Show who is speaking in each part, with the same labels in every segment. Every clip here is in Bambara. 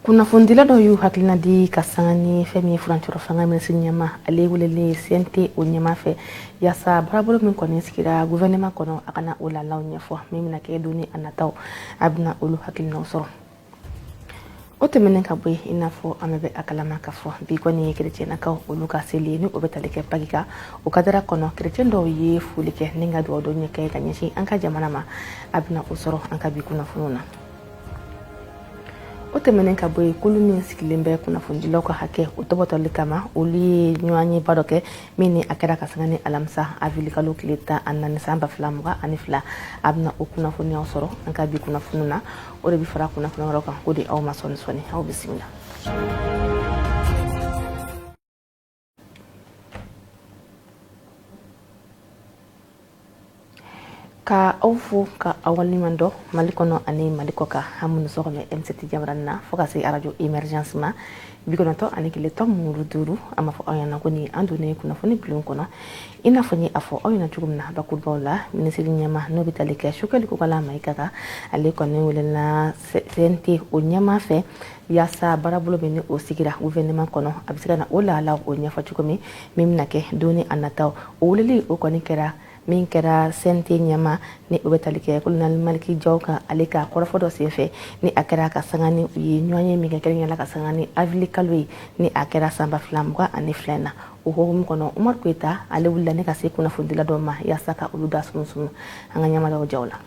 Speaker 1: Kunnafonidila dɔw y'u hakilina di ka sanga ni fɛn min ye furancɛrɔ fanga minisiri ɲɛmaa, ale welelen CNT o ɲɛmaa fɛ, yaasa baarabolo min kɔni sigira gouvernement kɔnɔ, a kana o laalaw ɲɛfɔ min bɛna kɛ don ni a nataw, a bɛna olu hakilinaw sɔrɔ. O tɛmɛnen ka bɔ yen, i n'a fɔ an bɛɛ bɛ a kalama ka fɔ bi kɔni ye kerecɛnnakaw olu ka seli ye, ni o bɛ tali kɛ Paki kan. O kadara kɔnɔ, kerecɛn dɔw ye foli kɛ ni ka dugawu dɔ ɲɛ kɛ ka ɲɛsin an ka jamana ma. A bɛna o sɔrɔ an ka bi kunnafoniw na. O tɛmɛnen ka bɔ yen, kulu min sigilen bɛ kunnafonidilaw ka hakɛ o tɔbɔtɔli kama, olu ye ɲɔgɔnyeba dɔ kɛ min ni a kɛra ka sanga ni alamisa avril kalo tile 14 san 2022. A bɛna o kunnafoniyaw sɔrɔ an ka bi kunnafoniw na. O de bɛ fara kunnafoni wɛrɛw kan k'o di aw ma sɔɔni sɔɔni. Aw bisimila. Ka aw fo ka aw waleɲuman dɔn Mali kɔnɔ ani Mali kɔ kan, an minnu sɔgɔmɛ M7 jabarani na fo ka se arajo Emergence ma 91.5. An b'a fɔ aw ɲɛna ko ni an donnen kunnafoni bulon kɔnɔ, i n'a fɔ n ye a fɔ aw ɲɛna cogo min na bakurubaw la, minisiri ɲɛmaa n'o bɛ tali kɛ Choguel Kokalla Maïga kan, ale kɔni welela CNT o ɲɛmaa fɛ yaasa baarabolo min ni o sigira gouvernement kɔnɔ, a bɛ se ka na o lahala o ɲɛfɔ cogo min, min bɛna kɛ don ni a nataw. O weleli o kɔni kɛra min kɛra CNT ɲɛmaa ni o bɛ tali kɛ colonel Malick Diaw kan, ale ka kɔrɔfɔ dɔ senfɛ ni a kɛra ka sanga ni u ye ɲɔgɔn ye min kɛ kɛrɛnkɛrɛnnenya la ka sanga ni avril kalo ye ni a kɛra san 2022 na. O hukumu kɔnɔ, Umaru Koyita ale wulila ne ka se kunnafonidila dɔw ma yaasa ka olu da sumusumu an ka ɲɛmadaw jaw la.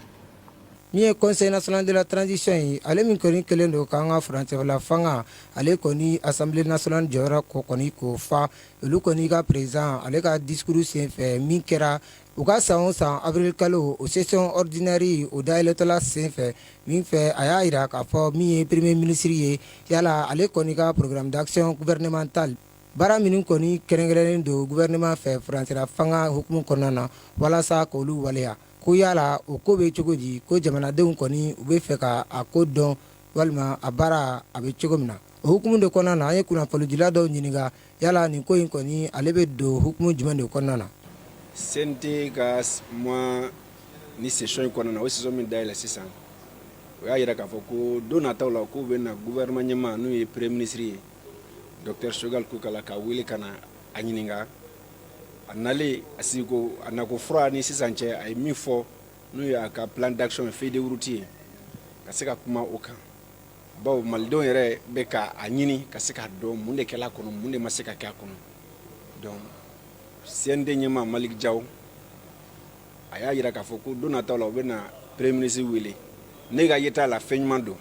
Speaker 2: Min ye Conseil national de la transition ye, ale min kɔni kɛlen don k'an ka furancɛla fanga, ale kɔni Assemblée nationale jɔyɔrɔ ko kɔni k'o fa, olu kɔni ka président, ale ka discours senfɛ min kɛra u ka san o san avril kalo o session ordinaire o dayɛlɛtɔla senfɛ min fɛ, a y'a jira k'a fɔ min ye premier ministre ye, yala ale kɔni ka programme d'action gouvernemental, baara minnu kɔni kɛrɛnkɛrɛnnen don gouvernement fɛ furancɛla fanga hukumu kɔnɔna na walasa k'olu waleya, ko yala o ko bɛ cogo di, ko jamanadenw kɔni u bɛ fɛ ka a ko dɔn walima a baara a bɛ cogo min na. O hukumu de kɔnɔna na, an ye kunnafonidila dɔw ɲininka yala nin ko in kɔni ale bɛ don hukumu jumɛn de kɔnɔna na.
Speaker 3: CNT ka mois ni session in kɔnɔna na, o session min dayɛlɛ sisan, o y'a jira k'a fɔ ko don nataw la, k'u bɛ na gouvernement ɲɛmaa, n'o ye premier ministre ye, docteur Choguel Kokalla, ka wele ka na a ɲininka a nalen a sigiko a nako fura ni sisan cɛ, a ye min fɔ, n'o ye a ka plan d'action, feuille de route ye, ka se ka kuma o kan, bawo malidenw yɛrɛ bɛ ka a ɲini ka se k'a dɔn mun de kɛla a kɔnɔ, mun de ma se ka kɛ a kɔnɔ. Donc CNT ɲɛmaa Malick Diaw, a y'a jira k'a fɔ ko don nataw la, u bɛ na premier ministre wele. Ne ka yeta la, fɛn ɲuman don.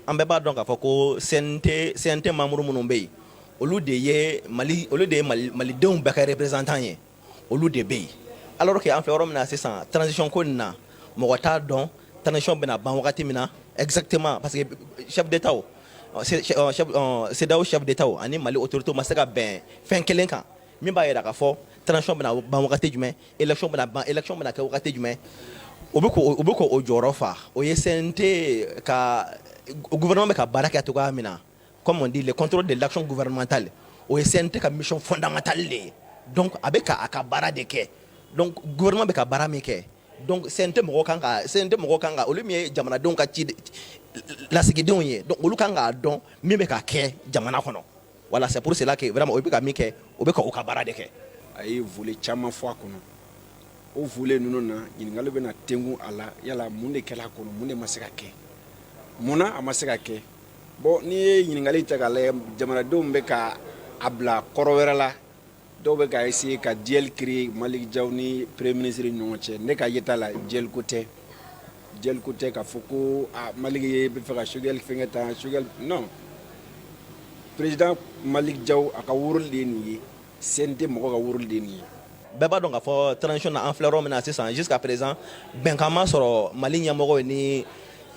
Speaker 4: An bɛɛ b'a dɔn k'a fɔ ko CNT membre minnu bɛ yen, olu de ye Mali, olu de ye malidenw bɛɛ ka représentant ye, olu de bɛ yen. Alors que an filɛ yɔrɔ min na sisan, transition ko nin na, mɔgɔ t'a dɔn transition bɛna ban wagati min na exactement, parce que chef d'état, chef CEDEAO, chef d'état ani Mali autorité ma se ka bɛn fɛn kelen kan min b'a jira k'a fɔ transition bɛna ban wagati jumɛn, élection bɛna ban, élection bɛna kɛ wagati jumɛn. U bɛ k'o jɔyɔrɔ fa, o ye CNT ka gouvernement bɛ ka baara kɛ cogoya min na, comme on dit, le contrôle de l'action gouvernementale, o ye CNT ka mission fondamentale de ye. Donc a bɛ ka a ka baara de kɛ. Donc gouvernement bɛ ka baara min kɛ, donc CNT mɔgɔw kan ka, olu min ye jamanadenw ka ci lasigidenw ye, donc olu kan k'a dɔn min bɛ ka kɛ jamana kɔnɔ. Voilà, c'est pour cela que vraiment o bɛ ka min kɛ, o bɛ ka u ka baara de kɛ.
Speaker 3: A ye volet caman fɔ a kɔnɔ. O volet ninnu na, ɲininkali bɛna tengu a la: yala mun de kɛla a kɔnɔ, mun de ma se ka kɛ, mun na a ma se ka kɛ? Bon, n'i ye ɲininkali ta k'a lajɛ, jamanadenw bɛ ka a bila kɔrɔ wɛrɛ la. Dɔw bɛ ka essayer ka duel créer Malick Diaw ni premier ministre ni ɲɔgɔn cɛ. Ne ka yeta la, duel ko tɛ, duel ko tɛ k'a fɔ ko a Malick ye bɛ fɛ ka Choguel fɛnkɛ tan, Choguel, non. Président Malick Diaw, a ka rôle de ye nin ye, CNT mɔgɔ ka rôle de ye nin ye.
Speaker 4: Bɛɛ b'a dɔn k'a fɔ transition na, an filɛ yɔrɔ min na sisan, jusqu'à présent bɛnkan ma sɔrɔ Mali ɲɛmɔgɔw ni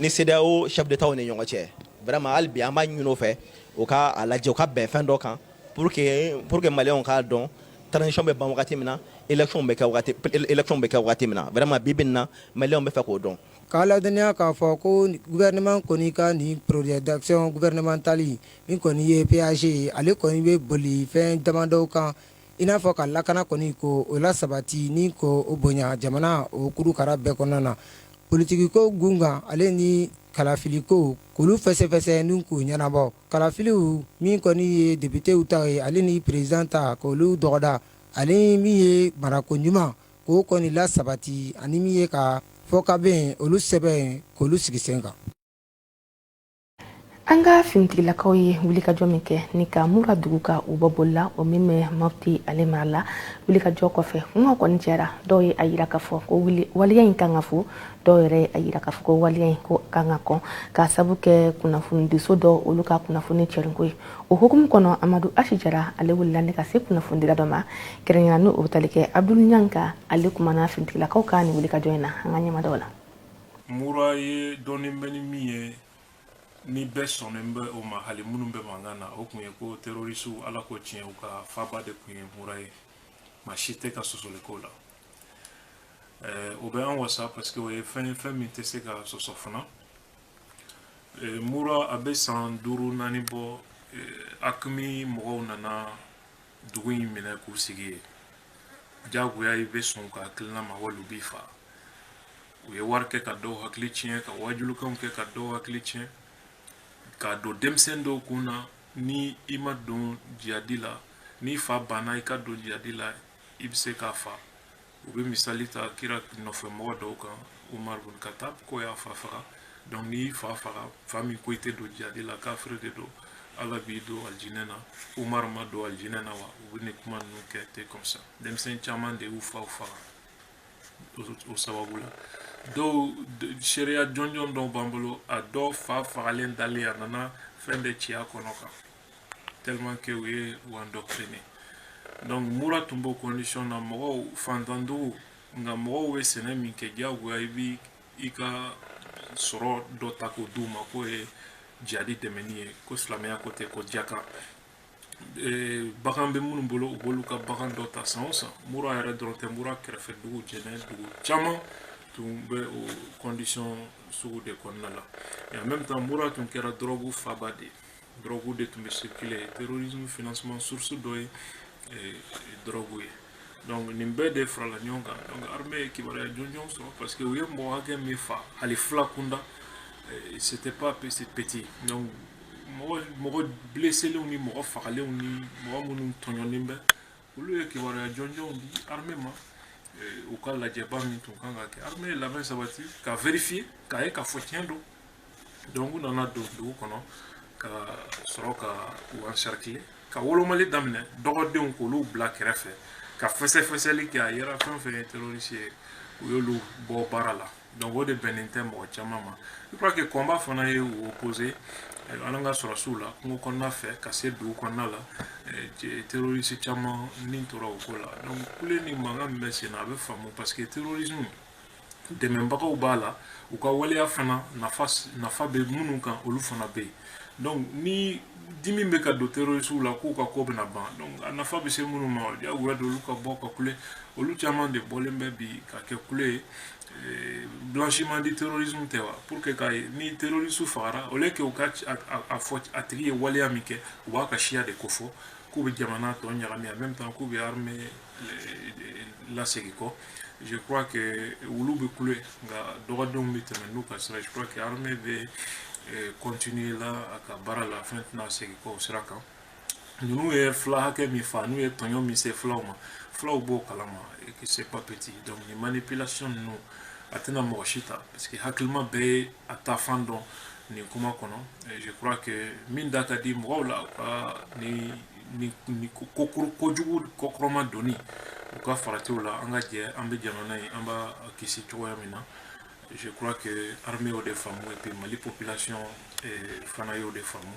Speaker 4: CEDEAO chef d'état ni ɲɔgɔn cɛ. Vraiment, hali bi an b'a ɲini o fɛ, u ka a lajɛ, u ka bɛn fɛn dɔ kan pour que maliyɛnw k'a dɔn transition bɛ ban wagati min na, élection bɛ kɛ wagati min na. Vraiment, bi bi in na, maliyɛnw bɛ fɛ k'o dɔn.
Speaker 2: K'a ladɔnniya k'a fɔ ko gouvernement kɔni ka nin projet d'action gouvernementale min kɔni ye PAG ye, ale kɔni bɛ boli fɛn damadɔw kan, i n'a fɔ ka lakana kɔni ko o la sabati ni ko o bonya jamana o kurukara bɛɛ kɔnɔna na, politikiko gun kan, ale ni ka kalafiliko k'olu fɛsɛfɛsɛ ni k'u ɲɛnabɔ. Kalafiliw min kɔni ye députéw ta ye, ale ni président ta, k'olu dɔgɔda, ale min ye marako ɲuman k'o kɔni lasabati, ani min ye ka fɔkabɛn olu sɛbɛn k'olu sigi sen kan.
Speaker 1: An ka finitigilakaw ye wulikajɔ min kɛ ni ka Mura dugu ka u bɔ boli la, o min bɛ Mopti ale mara la, wulikajɔ kɔfɛ, kuma kɔni cɛra. Dɔw ye a yira k'a fɔ ko waleya in kan ka fo, dɔw yɛrɛ ye a yira k'a fɔ ko waleya in ko kan ka kɔn k'a sabu kɛ kunnafonidiso dɔ olu ka kunnafoni cɛrinko ye. O hukumu kɔnɔ, Amadu Asi Jara ale wulila ne ka se kunnafonidila dɔ ma kɛrɛnkɛrɛn, n'o bɛ tali kɛ Abdul Ɲanka. Ale kumana finitigilakaw ka nin wulikajɔ in na. An ka ɲɛmadaw la.
Speaker 5: Mura ye dɔɔnin bɛ ni min ye ni bɛɛ sɔnnen bɛ o ma, hali minnu bɛ mankan na, o tun ye ko terroristew, Ala ko tiɲɛ, u ka faba de tun ye Mura ye. Maa si tɛ ka sɔsɔli k'o la. O bɛ an wasa parce que o ye fɛn ye, fɛn min tɛ se ka sɔsɔ fana. Mura, a bɛ san 5 4 bɔ, AQMI mɔgɔw nana dugu in minɛ k'u sigi yen. Jagoya, i bɛ sɔn u ka hakilina ma wali u b'i fa. U ye wari kɛ ka dɔw hakili tiɲɛ, ka wajulikanw kɛ ka dɔw hakili tiɲɛ, k'a don denmisɛn dɔw kun na: ni i ma don jihadi la, n'i fa banna i ka don jihadi la, i bɛ se k'a fa. U bɛ misali ta kira nɔfɛ mɔgɔ dɔw kan, Umar bin Khattab, k'o y'a fa faga. Donc n'i fa faga, fa min ko i tɛ don jihadi la, kafiri de don, Ala b'i don alijinɛ na. Umar ma don alijinɛ na wa? U bɛ nin kuma ninnu kɛ ten comme ça. Denmisɛn caman de y'u faw faga o sababu la. Dɔw, seereya jɔnjɔn dɔw b'an bolo, a dɔw fa fagalen dalen, a nana fɛn de ci a kɔnɔ kan, tellement que u ye u endoctriné. Donc Mura tun b'o condition na. Mɔgɔw fantandugu, nka mɔgɔw bɛ sɛnɛ min kɛ, diyagoya i bi i ka sɔrɔ dɔ ta k'o d'u ma k'o ye jihadi dɛmɛni ye, ko silamɛya ko tɛ, ko jaka. Bagan bɛ minnu bolo, u b'olu ka bagan dɔ ta san o san. Mura yɛrɛ dɔrɔn tɛ, Mura kɛrɛfɛ dugu, Jɛnɛ, dugu caman tun bɛ o condition sugu de kɔnɔna la. Et en même temps, Mura tun kɛra drogue faba de ye, drogue de tun bɛ circuler. Terrorisme financement source dɔ ye drogue ye. Donc nin bɛɛ de farala ɲɔgɔn kan. Donc armée ye kibaruya jɔnjɔn sɔrɔ parce que u ye mɔgɔ hakɛ min fa, hali fila kunda, c'était pas petit. Donc mɔgɔ blessélenw ni mɔgɔ fagalenw ni mɔgɔ minnu tɔɲɔnen bɛ, olu ye kibaruya jɔnjɔnw di armée ma. U ka lajɛba min tun kan ka kɛ, armée ye labɛn sabati ka vérifier k'a ye k'a fɔ tiɲɛ don. Donc u nana don dugu kɔnɔ ka sɔrɔ ka u encercler, ka wolomali daminɛ, dɔgɔdenw k'olu bila kɛrɛfɛ, ka fɛsɛfɛsɛli kɛ. A yera fɛn fɛn ye terroriste ye, u y'olu bɔ baara la. Donc o de bɛnnen tɛ mɔgɔ caman ma. Je crois que combat fana ye u opposé an ka sɔrɔsiw la kungo kɔnɔna fɛ ka se dugu kɔnɔna la. Terroriste caman ni tora o ko la. Donc kule ni mankan min bɛ sen na, a bɛ faamu parce que terrorisme dɛmɛbagaw b'a la, u ka waleya fana nafa bɛ minnu kan, olu fana bɛ yen. Donc ni dimi bɛ ka don terroristew la k'u ka ko bɛna ban, donc a nafa bɛ se minnu ma, diyagoya don olu ka bɔ ka kule. Olu caman de bɔlen bɛ bi ka kɛ kule ye. Blanchiment du terrorisme tɛ wa? Pour que ka ni terroriste fagara, au lieu que u ka a fɔ a tigi ye waleya min kɛ, u b'a ka siya de kofɔ, k'u bɛ jamana tɔ ɲagami, en même temps k'u bɛ armée lasegin kɔ. Je crois que olu bɛ kule, nka dɔgɔdenw bɛ tɛmɛ n'u ka sira. Je crois que armée bɛ continuer la a ka baara la, fɛn tɛna segin kɔ o sira kan. Ninnu ye fila hakɛ min fa, n'u ye tɔɲɔ min se filaw ma, filaw b'o kalama et que c'est pas petit. Donc nin manipulation ninnu, a tɛna mɔgɔ si ta parce que hakilima bɛɛ ye a ta fan dɔn nin kuma kɔnɔ. Et je crois que min da ka di mɔgɔw la, u ka ni ko kojugu kɔkɔrɔma donni, u ka faratiw la. An ka jɛ, an bɛ jamana in, an b'a kisi cogoya min na. Je crois que armée y'o de faamu et puis Mali population fana y'o de faamu.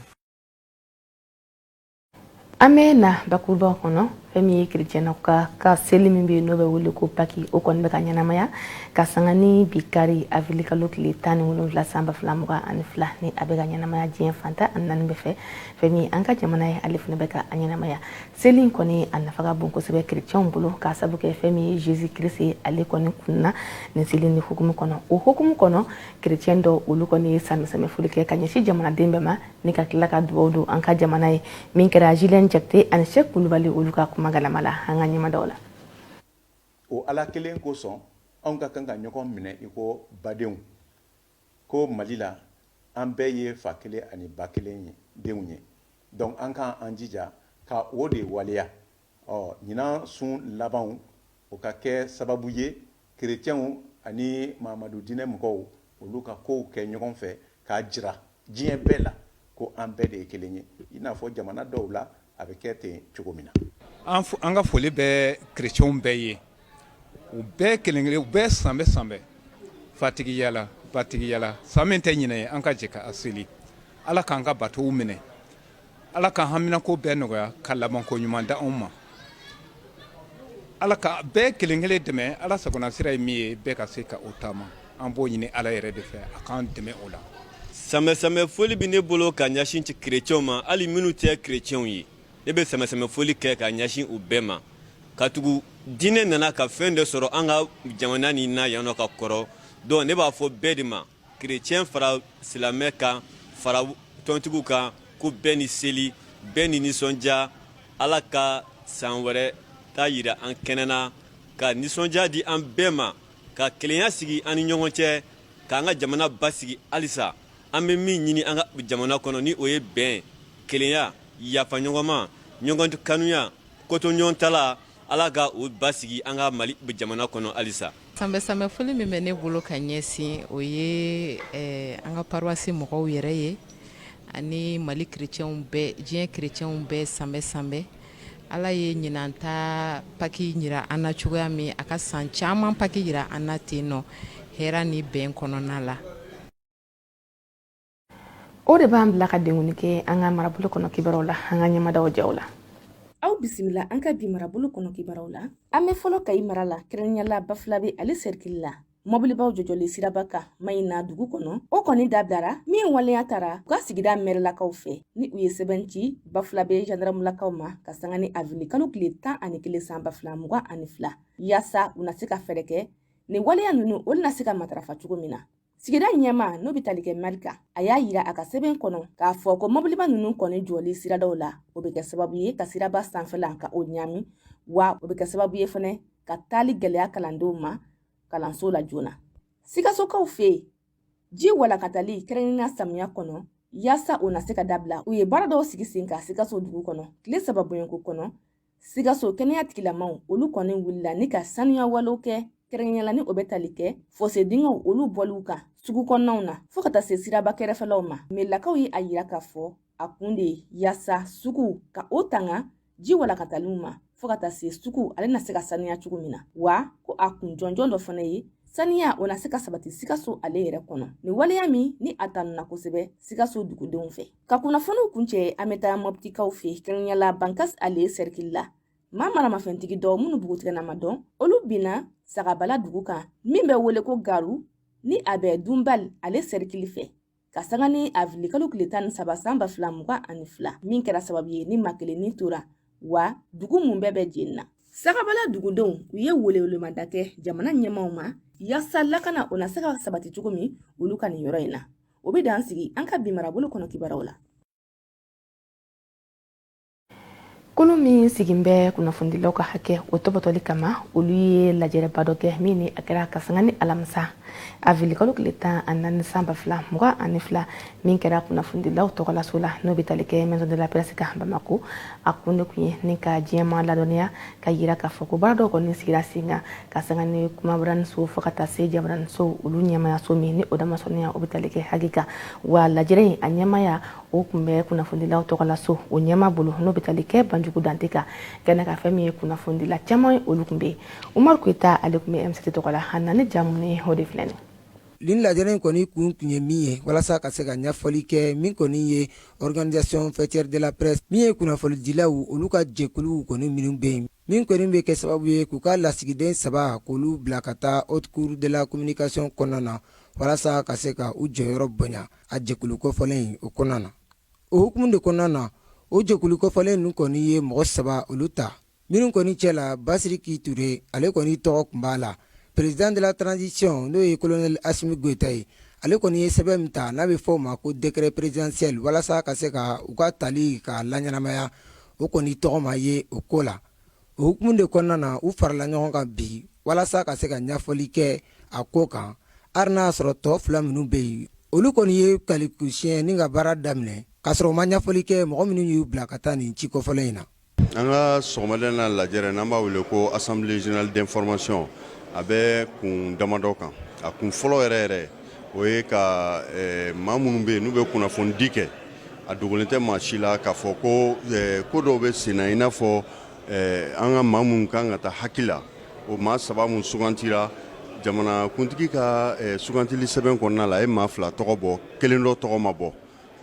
Speaker 1: An bɛ na bakurubaw kɔnɔ. Fɛn min ye kerecɛnnaw ka seli min bɛ yen, n'o bɛ wele ko Pâques, o kɔni bɛ ka ɲɛnamaya ka sanga ni bi kari, avril kalo tile 17, san 2022, ni a bɛ ka ɲɛnamaya diɲɛ fan 14 bɛɛ fɛ. Fɛn min an ka jamana ye, ale fana bɛ ka a ɲɛnamaya. Seli in kɔni, a nafa ka bon kosɛbɛ kerecɛnw bolo k'a sabu kɛ fɛn min ye Jésus Christ ye, ale kɔni kunna nin seli ni hukumu kɔnɔ. O hukumu kɔnɔ, kerecɛn dɔw, olu kɔni ye sanmisɛnmɛ foli kɛ ka ɲɛsin jamanaden bɛɛ ma, ni ka tila ka dugawu don an ka jamana ye. Min kɛra Julien Jakite ani Cheikh Kulubali, olu ka kuma galama la. An ka ɲɛmadaw la.
Speaker 6: O Ala kelen kosɔn, anw ka kan ka ɲɔgɔn minɛ i ko badenw, ko Mali la. An bɛɛ ye fa kelen ani ba kelen ye denw ye. Donc an ka an jija ka o de waleya. Ɔ ɲinan sun labanw, o ka kɛ sababu ye kerecɛnw ani Mahamadu diinɛ mɔgɔw, olu ka kow kɛ ɲɔgɔn fɛ k'a jira diɲɛ bɛɛ la ko an bɛɛ de ye kelen ye, i n'a fɔ jamana dɔw la a bɛ kɛ ten cogo min na.
Speaker 7: An ka foli bɛ kerecɛnw bɛɛ ye, u bɛɛ kelen kelen, u bɛɛ sanbɛ sanbɛ, fatigiyala batigiyala, san min tɛ ɲinɛ ye, an ka jɛ ka seli. Ala k'an ka batow minɛ, Ala ka haminako bɛɛ nɔgɔya, ka labanko ɲuman di anw ma. Ala ka bɛɛ kelen kelen dɛmɛ. Ala sagona sira ye min ye, bɛɛ ka se ka o taama. An b'o ɲini Ala yɛrɛ de fɛ, a k'an dɛmɛ o la.
Speaker 8: Sanbɛ sanbɛ foli bɛ ne bolo ka ɲɛsin kerecɛnw ma, hali minnu tɛ kerecɛnw ye, ne bɛ sanbɛ sanbɛ foli kɛ ka ɲɛsin u bɛɛ ma, katugu diinɛ nana ka fɛn dɔ sɔrɔ an ka jamana nin na yan nɔ ka kɔrɔ. Donc ne b'a fɔ bɛɛ de ma, kerecɛn fara silamɛ kan, fara tɔntigiw kan, ko bɛɛ ni seli, bɛɛ ni nisɔndiya. Ala ka san wɛrɛ ta yira an kɛnɛ na, ka nisɔndiya di an bɛɛ ma, ka kelenya sigi an ni ɲɔgɔn cɛ, k'an ka jamana basigi halisa. An bɛ min ɲini an ka jamana kɔnɔ, ni o ye bɛn, kelenya, yafa ɲɔgɔn ma, ɲɔgɔn kanuya, kotoɲɔgɔntala, Ala ka o basigi an ka Mali jamana kɔnɔ halisa.
Speaker 9: Sanbɛ sanbɛ foli min bɛ ne bolo ka ɲɛsin, o ye an ka paroisse mɔgɔw yɛrɛ ye ani Mali chrétienw bɛɛ, diɲɛ chrétienw bɛɛ. Sanbɛ sanbɛ, Ala ye ɲinan ta Pâques jira an na cogoya min, a ka san caman Pâques jira an na ten nɔ, hɛrɛ ni bɛn kɔnɔna la.
Speaker 1: O de b'an bila ka denkundi kɛ an ka marabolo kɔnɔ kibaruw la, an ka ɲɛmadaw jaw la. Aw bisimila an ka bi marabolo kɔnɔ kibaruw la. An bɛ fɔlɔ Kayi mara la, kɛrɛnkɛrɛnnenya la Bafulabe ale sɛrikili la. Mɔbilibaw jɔjɔli siraba kan Mayina dugu kɔnɔ, o kɔni dabilara min waleya tara u ka sigida mɛrilakaw fɛ, ni u ye sɛbɛn ci Bafulabe jandaramulakaw ma ka sanga ni avril kalo tile 11 san 2022, yaasa u na se ka fɛɛrɛ kɛ nin waleya ninnu olu na se ka matarafa cogo min na. Sigida ɲɛmaa, n'o bɛ tali kɛ mɛri kan, a y'a yira a ka sɛbɛn kɔnɔ k'a fɔ ko mɔbiliba ninnu kɔni jɔli siradaw la, o bɛ kɛ sababu ye ka siraba sanfɛla ka o ɲaami, wa o bɛ kɛ sababu ye fɛnɛ ka taali gɛlɛya kalandenw ma kalanso la joona. Sikasokaw fɛ yen, ji walankatali kɛrɛnkɛrɛnnenya samiya kɔnɔ, yaasa o na se ka dabila, u ye baara dɔw sigi sen kan Sikaso dugu kɔnɔ tile 3 bɔɲɔgɔnko kɔnɔ. Sikaso kɛnɛya tigilamaw, olu kɔni wulila ni ka sanuya walew kɛ, kɛrɛnkɛrɛnnenya la ni o bɛ tali kɛ fosse dingɛw olu bɔliw kan sugu kɔnɔnaw na fo ka taa se siraba kɛrɛfɛlaw ma. Merilakaw ye a yira k'a fɔ a kun de ye yaasa sugu ka o tanga ji walankataliw ma fo ka taa se sugu ale na se ka sanuya cogo min na, wa ko a kun jɔnjɔn dɔ fana ye saniya o na se ka sabati Sikaso ale yɛrɛ kɔnɔ. Nin waleya min ni a tanuna kosɛbɛ Sikaso dugudenw fɛ. Ka kunnafoniw kuncɛ, an bɛ taa Mɔptikaw fɛ, kɛrɛnkɛrɛnnenya la Bankas ale sɛrikili la. Maa maramafɛntigi dɔw minnu bugutigɛna ma dɔn, olu binna Sagabala dugu kan min bɛ wele ko Garu, ni a bɛ Dunbal ale sɛrikili fɛ, ka sanga ni avril kalo tile 13 san 2022, min kɛra sababu ye ni maa kelen ni tora, wa dugu mun bɛɛ bɛ jenina. Sagabala dugudenw, u ye welewelemada kɛ jamana ɲɛmaaw ma yaasa lakana o na se ka sabati cogo min olu ka nin yɔrɔ in na. O bɛ dan sigi an ka bi marabolo kɔnɔ kibaruyaw la. Kulu min sigin bɛ kunnafonidilaw ka hakɛ o tɔpɔtɔli kama, olu ye lajɛrɛba dɔ kɛ min ni a kɛra ka sanga ni alamisa avril kalo tile 14 san 2022, min kɛra kunnafonidilaw tɔgɔlaso la, n'o bɛ tali kɛ Maison de la Presse kan Bamako. A kun de tun ye ni ka diɲɛmaa ladɔnniya ka yira k'a fɔ ko baara dɔw kɔni sigira sen kan ka sanga ni kumabaraniso fo ka taa se jabaraniso olu ɲɛmayaso min ni o damasɔnniya o bɛ tali kɛ HAGI kan. Wa lajɛrɛ in a ɲɛmaya o tun bɛ kunnafonidilaw tɔgɔlaso o ɲɛma bolo, n'o bɛ tali kɛ Banjugu Dante kan. Kɛnɛ kan, fɛn min ye kunnafonidila caman ye, olu tun bɛ yen. Umaru Koyita, ale tun bɛ MCT tɔgɔ la, a nana ni ja minnu ye, o de filɛ nin.
Speaker 2: Nin lajɛrɛ in kɔni kun tun ye min ye, walasa ka se ka ɲɛfɔli kɛ min kɔni ye Organisation faîtière de la presse, min ye kunnafonidilaw olu ka jɛkuluw kɔni minnu bɛ yen, min kɔni bɛ kɛ sababu ye k'u ka lasigiden saba k'olu bila ka taa Haute Cour de la communication kɔnɔna na, walasa ka se ka u jɔyɔrɔ bonya a jɛkulu kofɔlen in o kɔnɔna na. O hukumu de kɔnɔna na, o jɛkulu kofɔlen ninnu kɔni ye mɔgɔ saba olu ta, minnu kɔni cɛ la Basiriki Ture, ale kɔni tɔgɔ tun b'a la. Président de la transition, n'o ye colonel Asimi Goyita ye, ale kɔni ye sɛbɛn min ta n'a bɛ fɔ o ma ko décret présidentiel, walasa ka se ka u ka tali k'a laɲɛnamaya, o kɔni tɔgɔ ma ye o ko la. O hukumu de kɔnɔna na, u farala ɲɔgɔn kan bi walasa ka se ka ɲɛfɔli kɛ a ko kan, hali n'a y'a sɔrɔ tɔ fila minnu bɛ yen, Olu kɔni ye kaliku siɲɛ ni ka baara daminɛ k'a sɔrɔ u ma ɲɛfɔli kɛ mɔgɔ minnu y'u bila ka taa nin ci kofɔlen in na.
Speaker 10: An ka sɔgɔmada na lajɛrɛ n'an b'a wele ko assemblée générale d'information, a bɛ kun damadɔ kan. A kun fɔlɔ yɛrɛ yɛrɛ, o ye ka maa minnu bɛ yen n'u bɛ kunnafonidi kɛ, a dogolen tɛ maa si la k'a fɔ ko ko dɔw bɛ sen na, i n'a fɔ an ka maa minnu kan ka taa HAC la, o maa saba min sugantira jamanakuntigi ka sugantili sɛbɛn kɔnɔna la, a ye maa fila tɔgɔ bɔ, kelen dɔ tɔgɔ ma bɔ.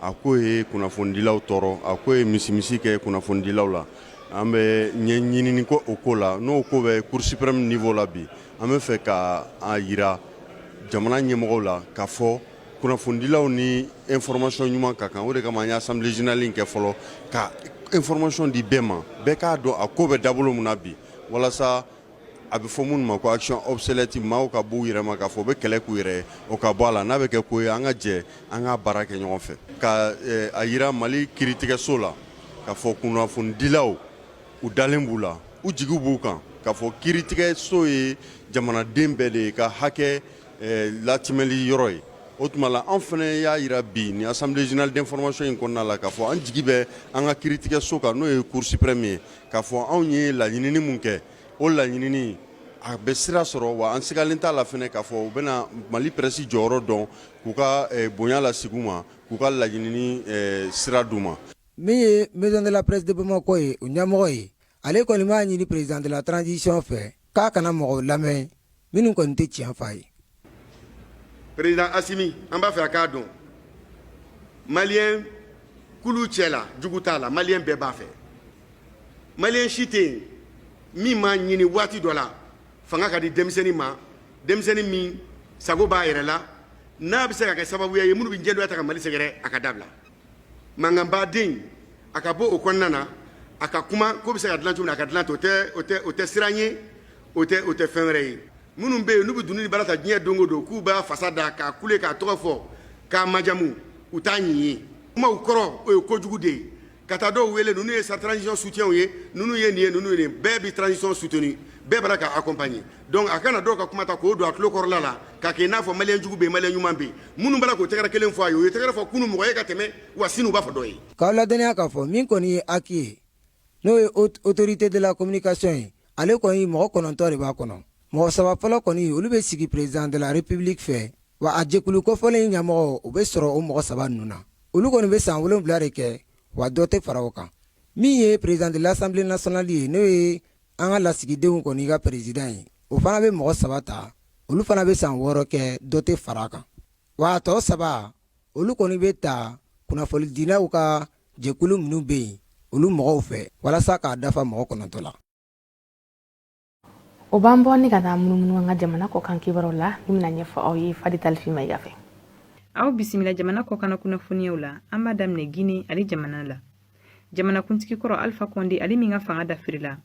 Speaker 10: A ko ye kunnafonidilaw tɔɔrɔ, a ko ye misimisi kɛ kunnafonidilaw la. An bɛ ɲɛɲinini ko o ko la, n'o ko bɛ Cour suprême niveau la bi. An bɛ fɛ ka a jira jamana ɲɛmɔgɔw la k'a fɔ kunnafonidilaw ni information ɲuman ka kan. O de kama an ye assemblée générale in kɛ fɔlɔ, ka information di bɛɛ ma, bɛɛ k'a dɔn a ko bɛ dabolo mun na bi, walasa a bɛ fɔ minnu ma ko action obsolète, maaw ka b'u yɛrɛ ma k'a fɔ u bɛ kɛlɛ k'u yɛrɛ ye, o ka bɔ a la. N'a bɛ kɛ ko ye, an ka jɛ an k'a baara kɛ ɲɔgɔn fɛ, ka a jira Mali kiiritigɛso la k'a fɔ kunnafonidilaw u dalen b'u la, u jigi b'u kan, k'a fɔ kiiritigɛso ye jamanaden bɛɛ de ye ka hakɛ latimɛli yɔrɔ ye. O tuma la, an fana y'a jira bi ni assemblée générale d'information in kɔnɔna la k'a fɔ an jigi bɛ an ka kiiritigɛso kan, n'o ye Cour suprême ye, k'a fɔ anw ye laɲinini mun kɛ, o laɲinini a bɛ sira sɔrɔ. Wa an sigalen t'a la fana k'a fɔ u bɛna Mali presse jɔyɔrɔ dɔn, k'u ka bonya lasigi u ma, k'u ka laɲinini sira d'u ma.
Speaker 2: Min ye Maison de la presse de Bamakɔ ye, o ɲɛmɔgɔ ye, ale kɔni b'a ɲini président de la transition fɛ k'a kana mɔgɔw lamɛn minnu kɔni tɛ tiɲɛ f'a ye.
Speaker 11: Président Assimi, an b'a fɛ a k'a dɔn, maliyɛn kulu cɛ la jugu t'a la, maliyɛn bɛɛ b'a fɛ. Maliyɛn si tɛ yen min m'a ɲini waati dɔ la fanga ka di denmisɛnnin ma, denmisɛnnin min sago b'a yɛrɛ la, n'a bɛ se ka kɛ sababuya ye minnu bɛ jɛdoya ta ka Mali sɛgɛrɛ, a ka dabila. Mankanbaden a ka bɔ o kɔnɔna na, a ka kuma ko bɛ se ka dilan cogo min na, a ka dilan ten. O tɛ siran ye, o tɛ fɛn wɛrɛ ye. Minnu bɛ yen n'u bɛ dunun ni baara ta diɲɛ don o don, k'u b'a fasa da k'a kule, k'a tɔgɔ fɔ, k'a majamu, u t'a ɲin ye. Kumaw kɔrɔ, o ye kojugu de ye. Ka taa dɔw wele, ninnu ye sa transition soutien ye, ninnu ye nin ye, ninnu ye nin. Bɛɛ bɛ transition soutenu, bɛɛ b'a la ka accompagner. Donc a kana dɔw ka kuma ta k'o don a tulo kɔrɔla la, k'a kɛ i n'a fɔ maliyɛn jugu bɛ yen, maliyɛn ɲuman bɛ yen. Minnu b'a la k'o tɛgɛrɛ kelen fɔ a ye, u ye tɛgɛrɛ fɔ kunun mɔgɔ ye ka tɛmɛ, wa sini u b'a fɔ dɔ ye.
Speaker 2: K'aw ladɔnniya k'a fɔ min kɔni ye HAC ye, n'o ye Haute Autorité de la Communication ye, ale kɔni mɔgɔ 9 de b'a kɔnɔ. Mɔgɔ saba fɔlɔ kɔni, olu bɛ sigi président de la République fɛ, wa a jɛkulu kofɔlen ɲɛmɔgɔ, o bɛ sɔrɔ o mɔgɔ saba ninnu na. Olu kɔni bɛ san 7 de kɛ, wa dɔ tɛ fara o kan. Min ye président de l'Assemblée nationale ye, n'o ye an ka lasigidenw kɔni ka président ye, o fana bɛ mɔgɔ saba ta, olu fana bɛ san 6 kɛ, dɔ tɛ fara a kan. Wa a tɔ saba, olu kɔni bɛ ta kunnafonidilaw ka jɛkulu minnu bɛ yen, olu mɔgɔw fɛ, walasa k'a dafa mɔgɔ 9 la.
Speaker 1: O b'an bɔ ni ka taa munumunu an ka jamana kɔkan kibaruw la, min bɛna ɲɛfɔ aw ye Fadi Talifi Mayiga fɛ.
Speaker 12: Aw bisimila jamana kɔkanna kunnafoniyaw la. An b'a daminɛ Guinée ale jamana la. Jamanakuntigi kɔrɔ Alpha Condé, ale min ka fanga dafirila,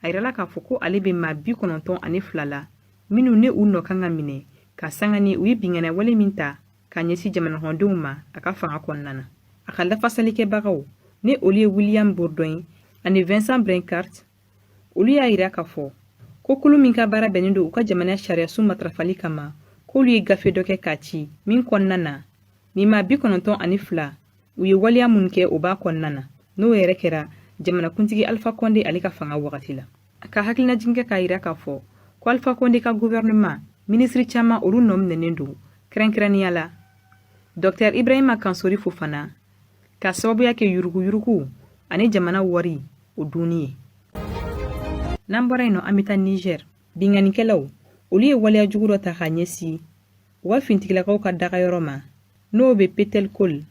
Speaker 12: a yirala k'a fɔ ko ale bɛ maa 92 la minnu ne u nɔ kan ka minɛ ka sanga ni u ye binkanni wale min ta ka ɲɛsin jamanakɔnɔdenw ma a ka fanga kɔnɔna na. A ka lafasalikɛbagaw, ne olu ye William Bourdon ani Vincent Blanchard, olu y'a yira k'a fɔ ko kulu min ka baara bɛnnen don u ka jamana sariyasun matarafali kama, k'olu ye gafe dɔ kɛ k'a ci min kɔnɔna na nin maa 92, u ye waleya minnu kɛ, o b'a kɔnɔna na, n'o yɛrɛ kɛra jamanakuntigi Alpha Condé ale ka fanga wagati la. Ka hakilinajigin kɛ k'a yira k'a fɔ ko Alpha Condé ka gouvernement minisiri caman, olu nɔ minɛnen don, kɛrɛnkɛrɛnnenya la Dr Ibrahima Kansori Fofana, ka sababuya kɛ yuruguyurugu ani jamana wari o dunni ye. N'an bɔra yen nɔ, an bɛ taa Niger. Binkannikɛlaw, olu ye waleya jugu dɔ ta k'a ɲɛsin u ka fintigilakaw ka dagayɔrɔ ma, n'o bɛ Petelkol,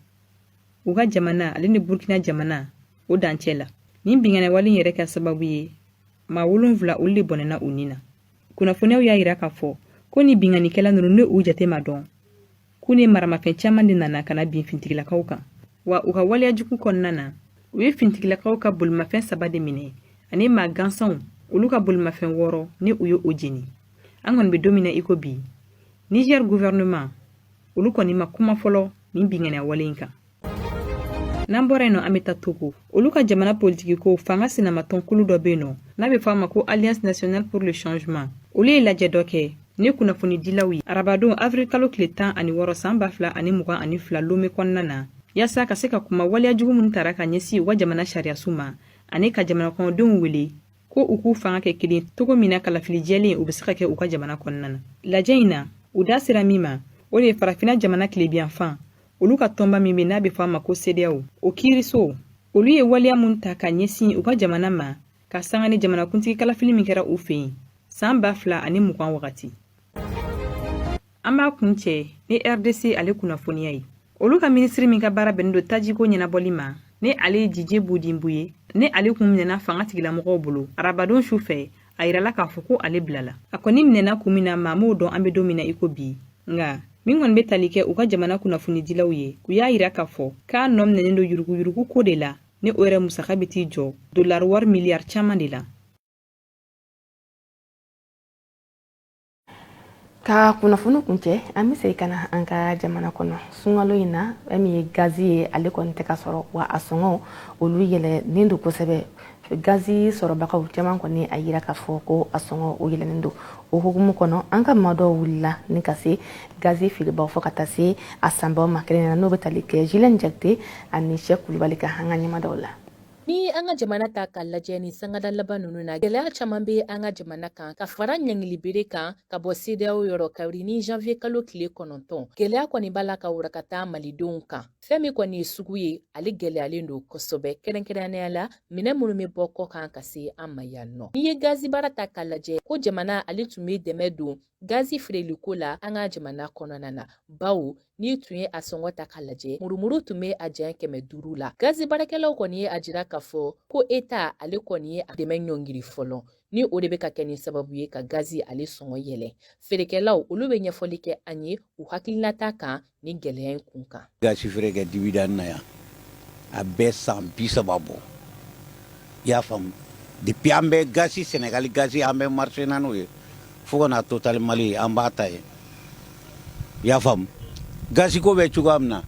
Speaker 12: u ka jamana ale ni Burkina jamana o dancɛ la. Nin binkanni wale yɛrɛ kɛ sababu ye maa 7, olu de bɔnɛna u ni na. Kunnafoniyaw y'a yira k'a fɔ ko ni binkannikɛla ninnu, ne u jate ma dɔn, k'u ni maramafɛn caman de nana ka na bin fintigilakaw kan. Wa u ka waleya jugu kɔnɔna na, u ye fintigilakaw ka bolimafɛn saba de minɛ ani maa gansanw, olu ka bolimafɛn wɔɔrɔ ni u ye o jeni. An kɔni bɛ don min na i ko bi, Niger gouvernement, olu kɔni ma kuma fɔlɔ nin binkanni wale in kan. N'an bɔra yen nɔ, an bɛ taa Togo. Olu ka jamana politiki ko fanga sinamatɔnkulu dɔ bɛ yen nɔ n'a bɛ fɔ a ma ko Alliance nationale pour le changement, olu ye lajɛ dɔ kɛ. Ni kunnafonidilaw ye arabadon avril kalo tile 16 san 2022 Lome kɔnɔna na, yaasa ka se ka kuma waleya jugu minnu tara ka ɲɛsin u ka jamana sariyasun ma, ani ka jamana kɔnɔdenw wele ko u k'u fanga kɛ kelen cogo min na kalafili jɛlen u bɛ se ka kɛ u ka jamana kɔnɔna na. Lajɛ in na, u da sera min ma, o de ye farafina jamana tilebiyanfan olu ka tɔnba min bɛ n'a bɛ fɔ a ma ko CEDEAO, o kiiriso olu ye waleya mun ta ka ɲɛsin u ka jamana ma ka sanga ni jamanakuntigi kalafili min kɛra u fɛ yen san 2020 wagati. An b'a kuncɛ ni RDC ale kunnafoniya ye. Olu ka minisiri min ka baara bɛnnen don tajiko ɲɛnabɔli ma, ni ale ye Didier Budimbu ye, ni ale kun minɛna fanga tigilamɔgɔw bolo arabadon su fɛ, a yirala k'a fɔ ko ale bilala. A kɔni minɛna kun min na, maa m'o dɔn an bɛ don min na i ko bi. Nka min kɔni bɛ tali kɛ u ka jamana kunnafonidilaw ye, u y'a yira k'a fɔ k'a nɔ minɛnen don yuruguyurugu ko de la, ni o yɛrɛ musaka bɛ t'i jɔ dolari wari miliyari caman de la.
Speaker 1: Ka kunnafoni kuncɛ, an bɛ segin ka na an ka jamana kɔnɔ. Sunkalo in na, fɛn min ye gazi ye, ale kɔni tɛ ka sɔrɔ, wa a sɔngɔ olu yɛlɛnnen don kosɛbɛ. Gazi sɔrɔbagaw caman kɔni a yira k'a fɔ ko a sɔngɔ o yɛlɛnnen don. O hukumu kɔnɔ, an ka maa dɔw wulila ni ka se gazi feerebaw fo ka taa se a sanbaw ma kelen na, n'o bɛ tali kɛ Julien Jakite ani Sɛk Kulubali ka an ka ɲɛmadaw la.
Speaker 13: Ni an ka jamana ta k'a lajɛ ni sangada laban ninnu na, gɛlɛya caman bɛ an ka jamana kan, ka fara ɲangilibere kan ka bɔ CEDEAO yɔrɔ kabini janvier kalo tile 9. Gɛlɛya kɔni b'a la ka warakata malidenw kan. Fɛn min kɔni ye sugu ye, ale gɛlɛyalen don kosɛbɛ, kɛrɛnkɛrɛnnenya la minɛn minnu bɛ bɔ kɔkan ka se an ma yan nɔ. N'i ye gazi baara ta k'a lajɛ, ko jamana ale tun bɛ dɛmɛ don gazi feereliko la an ka jamana kɔnɔna na, bawo n'i tun ye a sɔngɔ ta k'a lajɛ, murumuru tun bɛ a jɛ 500 la. Gazi baarakɛlaw kɔni ye a jira k'a fɔ ko Eta ale kɔni ye a dɛmɛ ɲɔngiri fɔlɔ, ni o de bɛ ka kɛ ni sababu ye ka gazi ale sɔngɔ yɛlɛ. Feerekɛlaw olu bɛ ɲɛfɔli kɛ an ye u hakilinata kan ni gɛlɛya in kun kan.
Speaker 14: Gazi feere kɛ dibidani na yan, a bɛ san 30 bɔ, i y'a faamu. Depuis an bɛ gazi Senegali gazi, an bɛ marché na n'o ye fo ka na Total Mali, an b'a ta yen, i y'a faamu. Gazi ko bɛ cogoya min na,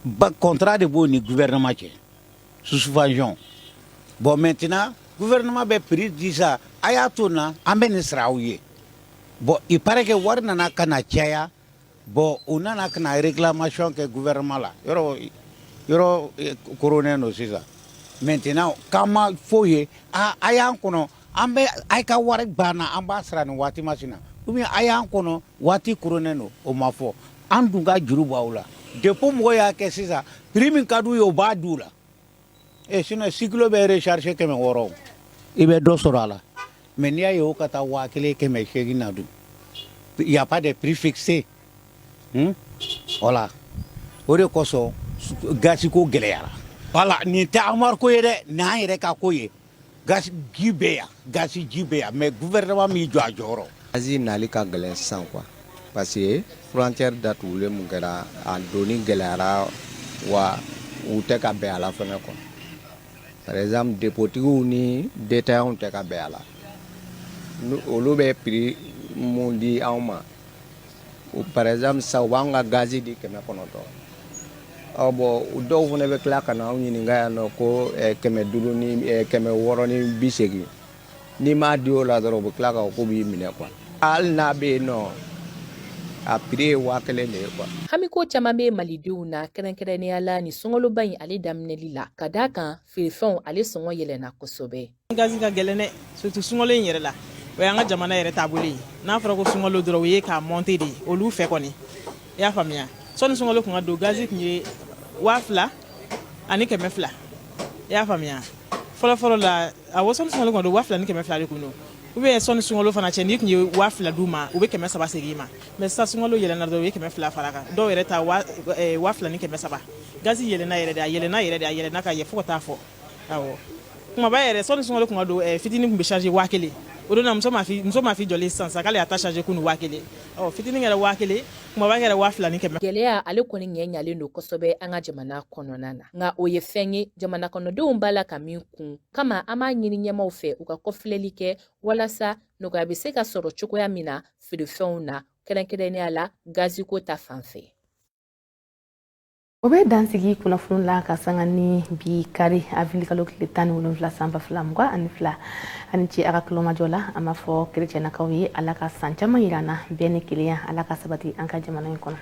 Speaker 14: ba contrat de b'o ni gouvernement cɛ, subvention. Bon, maintenant gouvernement bɛ prix di sa, a y'a to na, an bɛ nin sara aw ye. Bon, il paraît que wari nana ka na caya. Bon, u nana ka na réclamation kɛ gouvernement la. Yɔrɔ yɔrɔ koronnen don sisan. Maintenant k'an ma f'o ye, a a y'an kɔnɔ, an bɛ a ka wari banna, an b'a sara nin waati masina, ou bien a y'an kɔnɔ, waati koronnen don. O ma fɔ, an dun ka juru b'aw la. Dépôt mɔgɔw y'a kɛ sisan, prix min ka d'u ye, u b'a d'u la. E sinon cyclo bɛ recharger 600, i bɛ dɔ sɔrɔ a la. Mais n'i y'a ye o ka taa 1800 na dun, il y a pas de prix fixé, Voilà, o de kosɔn gazi ko gɛlɛyara. Voilà, nin tɛ Amar ko ye dɛ, nin y'an yɛrɛ ka ko ye. Gazi ji bɛ yan, gazi ji bɛ yan, mais gouvernement m'i jɔ a jɔyɔrɔ.
Speaker 15: Gazi nali ka gɛlɛn sisan quoi, parce que frontière datugulen mun kɛra, a donni gɛlɛyara, wa u tɛ ka bɛn a la fɛnɛ quoi. Par exemple, dépôtigiw ni détaillants tɛ ka bɛn a la. Olu bɛ prix mun di anw ma, par exemple sisan u b'an ka gazi di 900. Ɔ bon, dɔw fana bɛ tila ka na anw ɲininka yan nɔ ko 500 ni 680. N'i m'a di o la dɔrɔn, u bɛ tila k'a fɔ k'u b'i minɛ quoi. Hali n'a bɛ yen nɔ, a prix ye 1000 de ye quoi.
Speaker 13: Hamiko caman bɛ malidenw na, kɛrɛnkɛrɛnnenya la ni sunkaloba in ale daminɛli la, ka d'a kan feerefɛnw ale sɔngɔ yɛlɛnna kosɛbɛ.
Speaker 16: Gazi ka gɛlɛn dɛ, surtout sunkalo in yɛrɛ la. O y'an ka jamana yɛrɛ taabolo ye. N'a fɔra ko sunkalo dɔrɔn, o ye k'a monter de olu fɛ kɔni, i y'a faamuya. Sɔnni sunkalo kun ka don, gazi tun ye 2200, i y'a faamuya. Fɔlɔ fɔlɔ la, awɔ, sɔnni sunkalo kun ka don, 2200 de kun don. Ou bien sɔnni sunkalo fana cɛ, n'i tun ye 2000 d'u ma, u bɛ 300 segin i ma. Mais sisan sunkalo yɛlɛnna dɔrɔn, u ye 200 fara kan. Dɔw yɛrɛ ta 2300. Gazi yɛlɛnna yɛrɛ de, a yɛlɛnna yɛrɛ de, a yɛlɛnna ka yɛ fo ka taa fɔ. Awɔ, kumaba yɛrɛ, sɔnni sunkalo kun ka don, fitinin tun bɛ charger 1000. O don na, muso ma fi jɔlen sisan sisan k'ale y'a ta charger kunu 1000. Ɔ fitinin kɛra 1000, kumaba kɛra 2100.
Speaker 13: Gɛlɛya ale kɔni ɲɛ ɲalen don kosɛbɛ an ka jamana kɔnɔna na, nka o ye fɛn ye jamana kɔnɔdenw b'a la ka min kun kama. An b'a ɲini ɲɛmaw fɛ u ka kɔfilɛli kɛ walasa nɔgɔya bɛ se ka sɔrɔ cogoya min na feerefɛnw na, kɛrɛnkɛrɛnnenya la gaziko ta fan fɛ.
Speaker 1: O bɛ dansigi kunnafoni la ka sanga ni bi kari avril kalo tile 17 san 2022. A ni ce a ka tulomajɔ la. An b'a fɔ kerecɛnakaw ye, Ala ka san caman yira an na, bɛn ni kelenya Ala ka sabati an ka jamana in kɔnɔ.